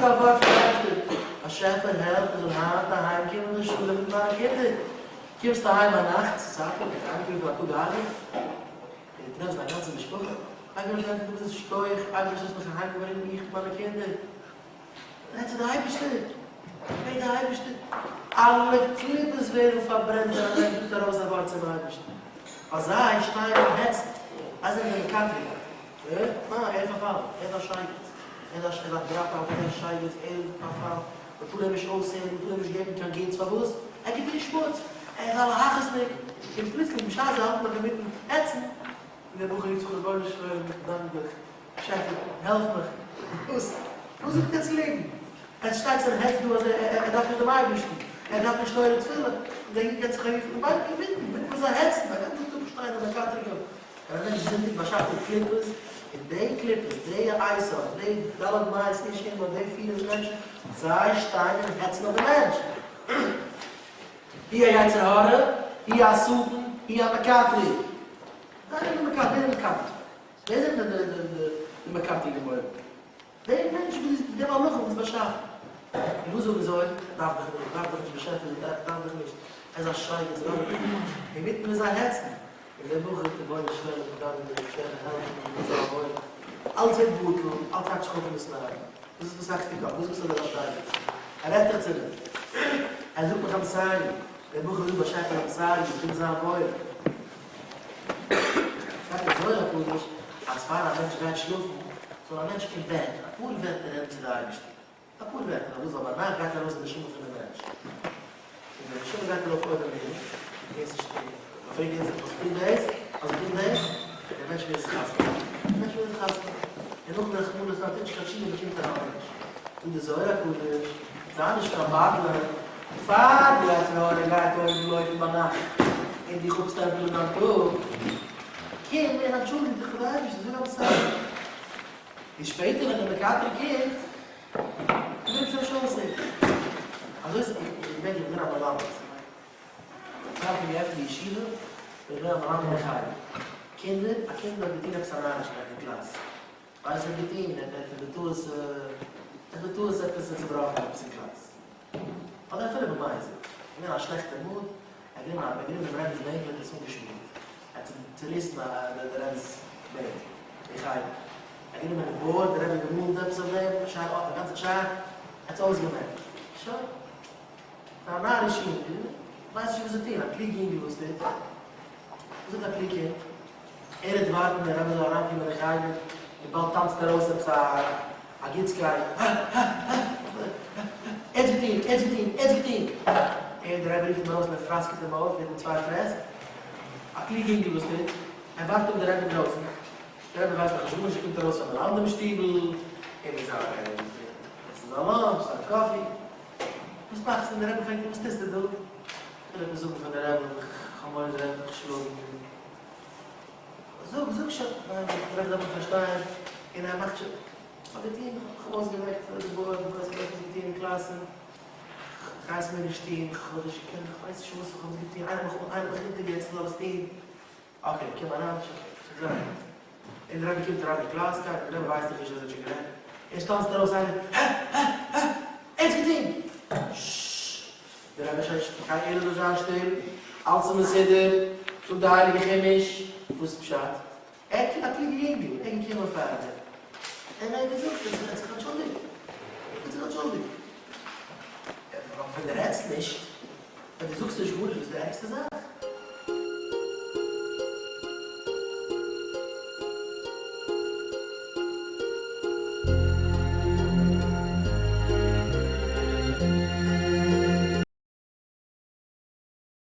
א ווארט פארן אייבערשטער, באשעפער העלף איך זאל היינט אהיים קומען בשלום מיט מיינע קינדער, קומסט אהיים ביינאכט, סאטמאר גייט אהיים קומען פון א טאג ארבעט, און דו טרעפסט דיין גאנצע משפחה, אייבערשטער דאנק דיר שכוח אייבערשטער האסט מיך אהיים געברענגט מיך מיט מיינע קינדער, רעד צו די אייבערשטער, בעט די אייבערשטער, אלע קליפות ווערן פארברענט ווען א מענטש זאגט ארויס א ווארט צום אייבערשטן, ווייל זיי שטייען ביים העצן, זיי זענען די מקטרגים, אה, ניין, ער איז פארפאלן, ער איז א שייגעץ, ער איז א drop out, ער איז א שייגעץ, ער איז פארפאלן, מען טאר אים נישט אויסהערן, מען טאר אים נישט געבן קיין גוטס, פארוואס? ער גיבט דיר שמוץ, ער איז א להכעיס'ניק, און פלוצלינג בשעת זיי האלטן נאך אינמיטן העצן, און דער בחור רופט זיך אן, רבונו של עולם איך דאנק דיך, באשעפער, העלף מיך, וואס? וואס זאגט עטס ליגן? עטס שטייטס און העצט דא אז ער דארף נישט דעם אייבערשטן, ער דארף נישט תורה תפילה, און דער איד געבט זיך א רוף און ביידע אינמיטן, אינמיטן וואס זיי העצן, א גאנצן טאג שטייען אזא קטרגים, ווען א מענטש זינדיגט באשאפט ער קליפות, און די קליפות, די עשיו, די ד' מאות איש עמו, די 400 מענטשן, זיי שטייען און העצן אויף דעם מענטש. הוא היצר הרע, הוא השטן, הוא המקטרג. זיי זענען די מקטרגים. ווער זענען די מקטרגים אויבן? די מענטשן וואס די מלאכים וואס באשאפן. און וואס זאגן זיי? דארף דיך נישט, דארף דיך נישט באשעפער, דארף דיך נישט, ער איז א שייגעץ, ער דארף דיך נישט. אינמיטן ווען זיי העצן, און דער בחור רבונו של עולם איך דאנק דיר, באשעפער העלף מיר, איך וויל זיין וואויל. אלץ ווערט בטל, אלץ הייבט זיך אויף און עס נייט. וואס איז וואס האקסטו קאפ? וואס ביסטו אזוי שייגעץ? ער רעדט דאך צו מיר. ער זאגט מיך I'm sorry. דער בחור זאגט באשעפער I'm sorry, איך וויל זיין וואויל. שטייט אין זוהר הקדוש אז פאר א מענטש גייט שלאפן זאל א מענטש אין בעט אפאר ווערטער רעדן צו די אייבערשטער, אפאר ווערטער, פארוואס? ווייל ביינאכט גייט ארויס די נשמה פונעם מענטש, און די נשמה גייט ארויף אויבן אין הימל, און עס איז מען פרעגט יעצט וואס טוט דאס, אז מען טוט דאס, דער מענטש ווערט זיך חתונה, דער מענטש ווערט זיך חתונה, און נאכדעם רחמנא לצלן טוט נישט קיין תשובה באקומט ער א עונש, זאגט די זוהר הקדוש, זיי נישט קיין בטלן, פאר די יצר הרע גייט אויבן לויפן ביינאכט און דיך אפסטעמפלען דיין טאג, קום און אנטשולדיג דיך פאר די אייבערשטער, זאג I'm sorry. און שפעטער ווען דער מקטרג קומט, וויל אים שוין נישט אויסהערן. אזוי איז, איך געדענק איך בין געווען א מלמד, פאר איך האב געעפנט די ישיבה, בין איך געווען א מלמד אין חדר. קינדער, א קינד האט געטון עפעס א נארישקייט אין קלאס, ווייסט וואס ער האט געטון? ער האט בטעות, ער האט בטעות עפעס צובראכן עפעס אין קלאס. אדער אפילו במזיד. געווען א שלעכטע mood, ער האט גענומען א גענומען דעם רבינ'ס בענקל און עס אנגעשמירט. ער האט צוריסן די רבינ'ס בענקל. אין חדר. ער האט גענומען די board, די רבי האט געמאלט עפעס אויף דעם, שיין א גאנצע chart, ער האט עס אויסגעמעקט. שוין. פאר א נאריש יונגל, ווייסט נישט וואס צו טון. א קלוג יונגל וואס טוט? וואס זאגט א קלוג קינד? ער וועט ווארטן דער רבי זאל אריינקומען אין חדר און באלד טאנצט ארויס עפעס א גוטסקייט, הא הא הא הא ער האט געטון, ער האט געטון, ער האט געטון! און דער רבי רופט אים ארויס און ער פראסקעט אים אויף מיט צוויי פרעסק. א קלוג יונגל וואס טוט? ער ווארט אפ דער רבי אינדרויסן, דער רבי ווייסט נאך נישט גארנישט, ער קומט ארויס פון מלמדים שטיבל, און מיט זיין עסן זיין lunch, זיין coffee, וואס מאכסטו? און דער רבי פרעגט אים וואס טוסטו דא? וויל עפעס זאגן פאר דער רבי, איך האב מורא דער רבי וועט מיך שלאגן. זאג, זאג שוין, ניין, איך דארף דאך פארשטיין, און ער מאכט שוין, כ'האב געטון, כ'האב אויסגעמעקט די board, כ'האב אויסגעמעקט וואס געטון אין קלאסן, כ'הייס מיר נישט טון, כ'האב נישט געקענט, כ'ווייס נישט וואס כ'האב געטון, איינער האט מיך אונטערגעהעצט כ'זאל עס טון, okay, קום אריין, שוין, שוין זיי. און דער רבי קומט אריין אין קלאס, קיין, דער רבי ווייסט דאך נישט אז ער האט שוין גערעדט, ערשט טאנצט ארויס איינער, הע! הע! הע! ער האט געטון! ששש! דער רבי שרייט קיין ערער זאל זיין שטיל, אלץ איז מסודר, זאגט די הייליגע חומש, וואס איז פשט? ער קומט א קלוגע יונגל, ער געקומען פאר דיר, און ער האט געזאגט, ער האט זיך אנטשולדיגט, ער האט זיך אנטשולדיגט. אבער ווען דו רעדסט נישט, ווען דו זאגסט נישט גארנישט, וואס איז די ערגסטע זאך?